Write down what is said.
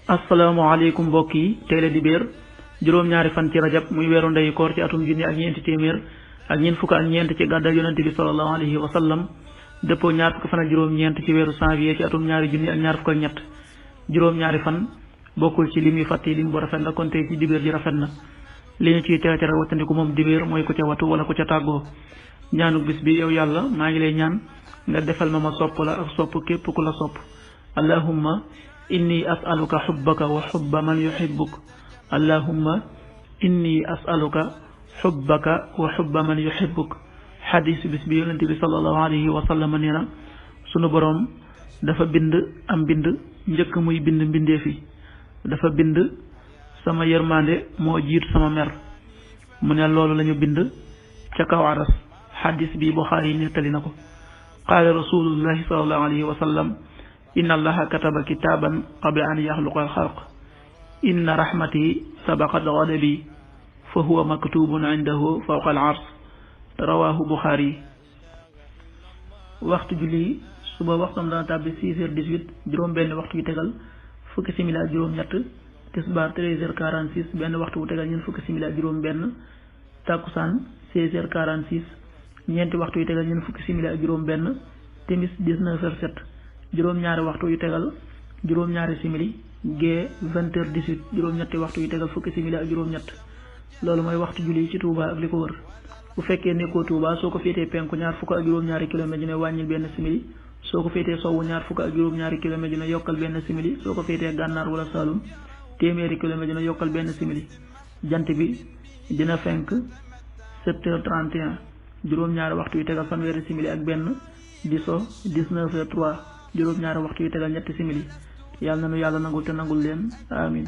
asalaamaaleykum mbokk yi tey la dibéer juróom-ñaari fan ci rajab muy weeru ndeyu koor ci atum junni ak ñeenti téeméer ak ñeent fukk ak ñeent ci gàddaay yonente bi sallallahu alayhi wa sallam dëppoo ñaar fukk fan ak juróom-ñeent ci weeru janvier ci atum ñaari junni ak ñaar fukk ak ñett juróom-ñaari fan bokkul ci lim yu fàtt yi lim bu rafet la kon tey ci dibéer ji rafet na li ñu ciy tere wattandiku moom dibéer mooy ku ca watu wala ku ca tàggoo ñaanu bis bi yow yàlla maa ngi lay ñaan nga defal ma sopp la ak sopp képp ku la sopp allahumma inni as'aluka xubbaka wa xubba man yuxibbuk allahumma inni as'aluka xubbaka wa xubba man yuxibbuk xadis bis bi yonente bi sallallahu alayhi wa sallam nee na sunu boroom dafa bind am bind njëkk muy bind mbindeef yi dafa bind sama yërmande moo jiitu sama mer mu ne loolu lañu bind ca kaw aras xadis bi Buxaari yi nettali na ko qaala rasulullahi sallallahu alayhi wa sallam inna allaha kataba kitaaban qabla an yaxluqa alxalq inna rahmati sabaqat ghadabi fa huwa maktubun indahu fawqa al ars rawahu Buxaari. waxtu julli suba waxtam dana tàbbi 6h18 juróom benn waxtu yu tegal fukki simili ak juróom ñett tisbaar 13h46 benn waxtu bu tegal ñeent fukki simili ak juróom benn takkusaan 16h46 ñeenti waxtu yu tegal ñeent fukki simili ak juróom benn timis 19h07 juróom-ñaari waxtu yu tegal juróom-ñaari simili gee 20h18 juróom-ñetti waxtu yu tegal fukki simili ak juróom-ñett loolu mooy waxtu julli ci Touba ak li ko wër bu fekkee nekkoo Touba soo ko féetee penku ñaar fukk ak juróom-ñaari kilomètre ju ne wàññil benn simili soo ko féetee sowwu ñaar fukk ak juróom-ñaari kilomètre ju ne yokkal benn simili soo ko féetee gànnaar wala Saalum téeméeri kilomètre ju ne yokkal benn simili jant bi dina fenk 7h31 juróom-ñaari waxtu yu tegal fanweeri simili ak benn di so 19h03 juróom-ñaari waxtu yu tegal ñetti simili yàlla na nu yàlla nangul te nangul leen amin